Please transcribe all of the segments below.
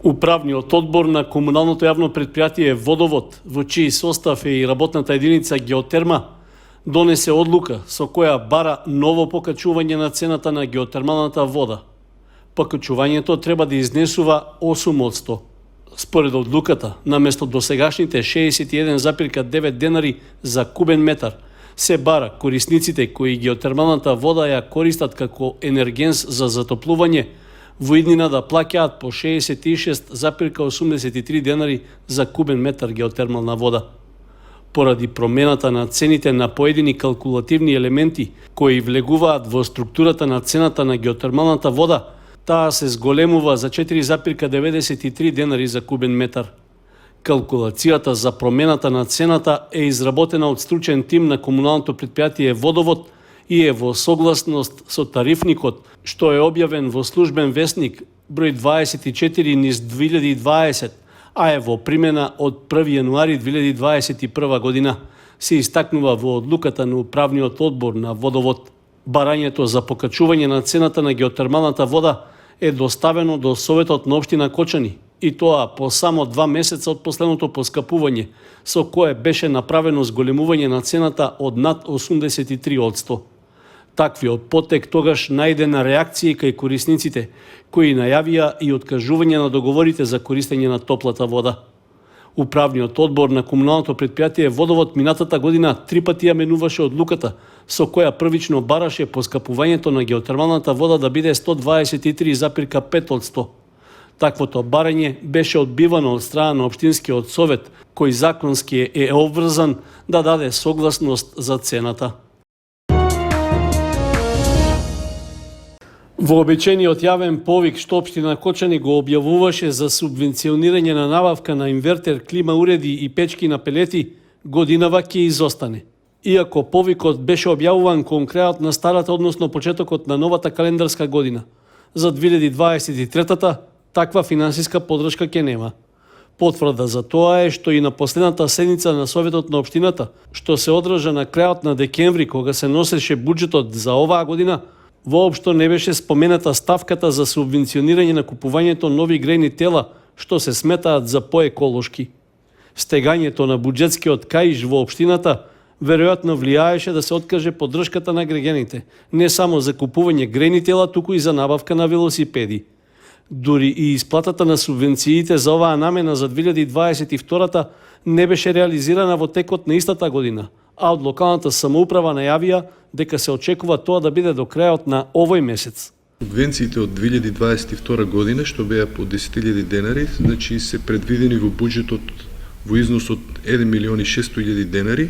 Управниот одбор на комуналното јавно предпријатие Водовод, во чиј состав е и работната единица Геотерма, донесе одлука со која бара ново покачување на цената на геотермалната вода. Покачувањето треба да изнесува 8%. Според одлуката, наместо досегашните 61,9 денари за кубен метар, се бара корисниците кои геотермалната вода ја користат како енергенс за затоплување, во иднина да плаќаат по 66,83 денари за кубен метар геотермална вода. Поради промената на цените на поедини калкулативни елементи кои влегуваат во структурата на цената на геотермалната вода, таа се зголемува за 4,93 денари за кубен метар. Калкулацијата за промената на цената е изработена од стручен тим на комуналното предпријатие Водовод и е во согласност со тарифникот, што е објавен во службен весник број 24/2020, а е во примена од 1 јануари 2021 година, се истакнува во одлуката на управниот одбор на Водовод. Барањето за покачување на цената на геотермалната вода е доставено до Советот на општина Кочани, и тоа по само 2 месеца од последното поскапување, со кое беше направено зголемување на цената од над 83%. Таквиот потек тогаш најде на реакции кај корисниците, кои најавија и откажување на договорите за користење на топлата вода. Управниот одбор на комуналното предпријатие Водовод минатата година 3 пати ја менуваше одлуката, со која првично бараше поскапувањето на геотермалната вода да биде 123,5%. Таквото барање беше одбивано од страна на Општинскиот совет, кој законски е обврзан да даде согласност за цената. Вообичаениот јавен повик што општина Кочани го објавуваше за субвенционирање на набавка на инвертер, клима уреди и печки на пелети, годинава ќе изостане. Иако повикот беше објавуван кон крајот на старата, односно почетокот на новата календарска година, за 2023-та таква финансиска поддршка ќе нема. Потврда за тоа е што и на последната седница на Советот на општината, што се одржа на крајот на декември, кога се носеше буџетот за оваа година, воопшто не беше спомената ставката за субвенционирање на купувањето нови грејни тела, што се сметаат за поеколошки. Стегањето на буџетскиот каиш во општината веројатно влијаеше да се откаже поддршката на граѓаните, не само за купување грејни тела, туку и за набавка на велосипеди. Дури и исплатата на субвенциите за оваа намена за 2022-та не беше реализирана во текот на истата година, а од локалната самоуправа најавија дека се очекува тоа да биде до крајот на овој месец. Субвенциите од 2022 година, што беа по 10.000 денари, значи се предвидени во буџетот во износ од 1.600.000 денари,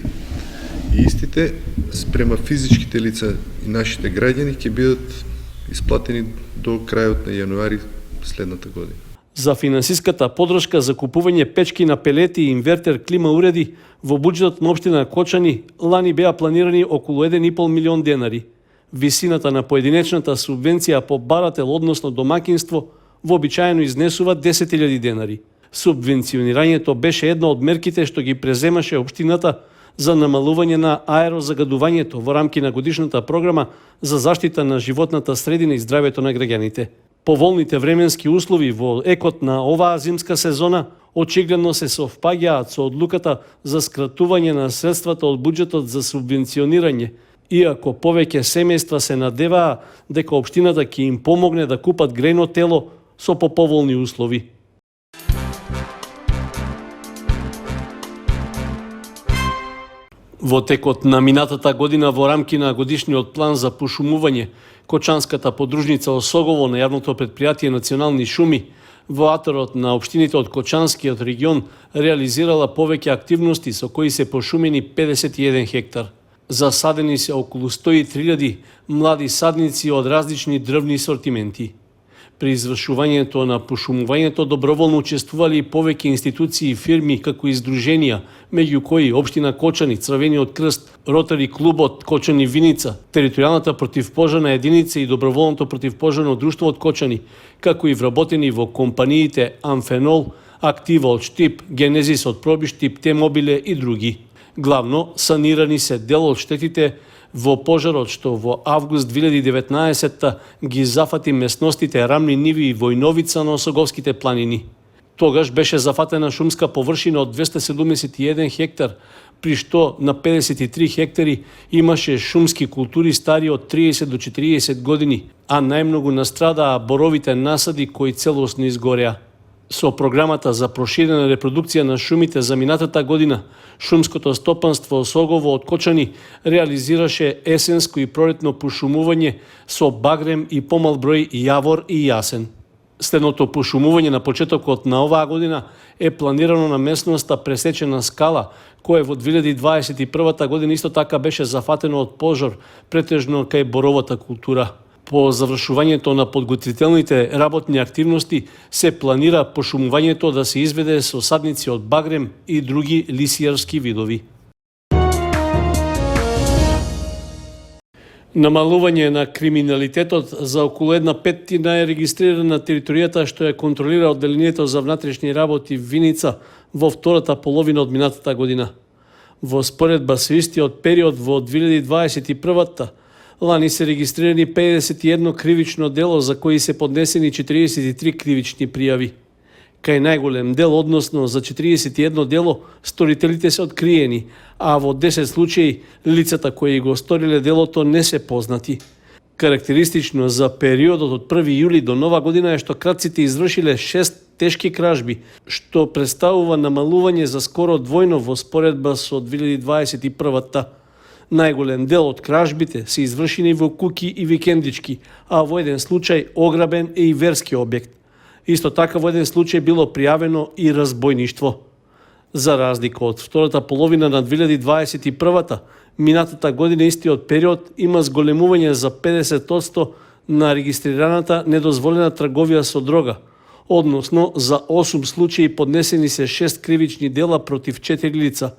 и истите спрема физичките лица и нашите граѓани ќе бидат исплатени до крајот на јануари следната година. За финансиската поддршка за купување печки на пелети и инвертер клима уреди во буџетот на општина Кочани лани беа планирани околу 1,5 милион денари. Висината на поединечната субвенција по барател, односно домакинство, вообичаено изнесува 10.000 денари. Субвенционирањето беше една од мерките што ги преземаше општината за намалување на аерозагадувањето во рамки на годишната програма за заштита на животната средина и здравјето на граѓаните. Поволните временски услови во екот на оваа зимска сезона очигледно се совпаѓаат со одлуката за скратување на средствата од буџетот за субвенционирање, иако повеќе семејства се надеваа дека општината ќе им помогне да купат грејно тело со поповолни услови. Во текот на минатата година во рамки на годишниот план за пошумување, Кочанската подружница Осогово на јавното предпријатие Национални шуми во аторот на општините од Кочанскиот регион реализирала повеќе активности со кои се пошумени 51 хектар. Засадени се околу 103.000 млади садници од различни дрвни сортименти. При извршувањето на пошумувањето доброволно учествували и повеќе институции и фирми како и здруженија, меѓу кои Општина Кочани, Црвениот крст, Ротари клубот Кочани Виница, Територијалната противпожарна единица и Доброволното противпожарно друштво од Кочани, како и вработени во компаниите Амфенол, Актива од Штип, Генезис од Пробиштип, Те-мобиле и други. Главно санирани се дел од штетите во пожарот што во август 2019 ги зафати местностите Рамни ниви и Војновица на Осоговските планини. Тогаш беше зафатена шумска површина од 271 хектар, при што на 53 хектари имаше шумски култури стари од 30 до 40 години, а најмногу настрадаа боровите насади кои целосно изгореа. Со програмата за проширена репродукција на шумите за минатата година, шумското стопанство Согово од Кочани реализираше есенско и пролетно пошумување со багрем и помал број јавор и јасен. Следното пошумување на почетокот на оваа година е планирано на местноста Пресечена скала, која во 2021 година исто така беше зафатено од пожар, претежно кај боровата култура. По завршувањето на подготвителните работни активности се планира пошумувањето да се изведе со садници од багрем и други лисијарски видови. Намалување на криминалитетот за околу 1/5 е регистриран на територијата што ја контролира одделението за внатрешни работи Виница во втората половина од минатата година. Во споредба со истиот период во 2021 лани се регистрирани 51 кривично дело за кои се поднесени 43 кривични пријави. Кај најголем дел, односно за 41 дело, сторителите се откриени, а во 10 случаи лицата кои го сториле делото не се познати. Карактеристично за периодот од 1 јули до нова година е што кратците извршиле 6 тешки кражби, што представува намалување за скоро двојно во споредба со 2021-та. Најголем дел од кражбите се извршени во куќи и викендички, а во еден случај ограбен е и верски објект. Исто така во еден случај било пријавено и разбојништво. За разлика од втората половина на 2021-та, минатата година истиот период има зголемување за 50% на регистрираната недозволена трговија со дрога, односно за 8 случаи поднесени се 6 кривични дела против 4 лица.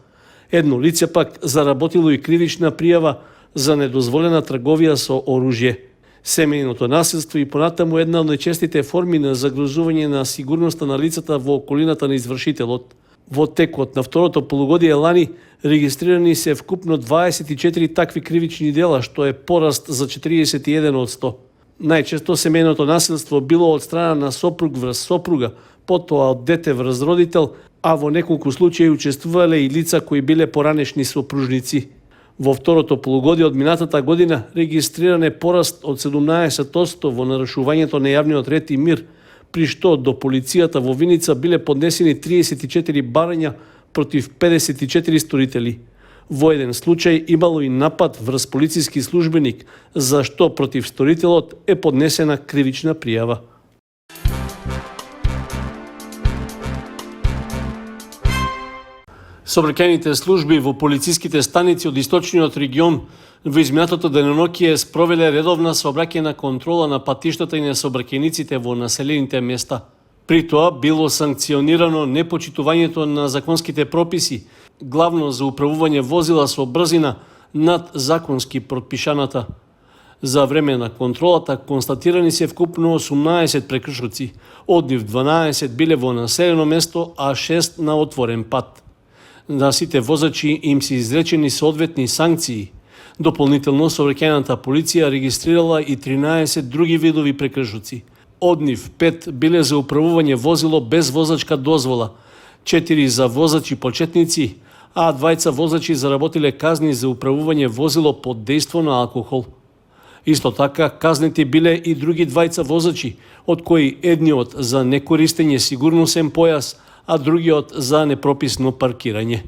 Едно лице пак заработило и кривична пријава за недозволена трговија со оружје. Семејното насилство и понатаму една од најчестите форми на загрозување на сигурноста на лицата во околината на извршителот. Во текот на второто полугодие лани регистрирани се вкупно 24 такви кривични дела, што е пораст за 41%. Најчесто семејното насилство било од страна на сопруг врз сопруга, потоа од дете врз родител, а во неколку случаи учествувале и лица кои биле поранешни сопружници. Во второто полугодие од минатата година регистриран е пораст од 17% во нарушувањето на јавниот ред и мир, при што до полицијата во Виница биле поднесени 34 барања против 54 сторители. Во еден случај имало и напад врз полициски службеник, за што против сторителот е поднесена кривична пријава. Сообраќајните служби во полициските станици од источниот регион во изминатото деноноќие спровеле редовна сообраќајна контрола на патиштата и на сообраќајниците во населените места. При тоа било санкционирано непочитувањето на законските прописи, главно за управување возила со брзина над законски пропишаната. За време на контролата констатирани се вкупно 18 прекршоци, од нив 12 биле во населено место, а 6 на отворен пат. На сите возачи им се изречени соодветни санкции. Дополнително сообраќајната полиција регистрирала и 13 други видови прекршоци. Од нив 5 биле за управување возило без возачка дозвола, 4 за возачи почетници, а 2 возачи заработиле казни за управување возило под дејство на алкохол. Исто така, казнети биле и други 2 возачи, од кои едниот за некористење сигурносен појас, а другиот за непрописно паркирање.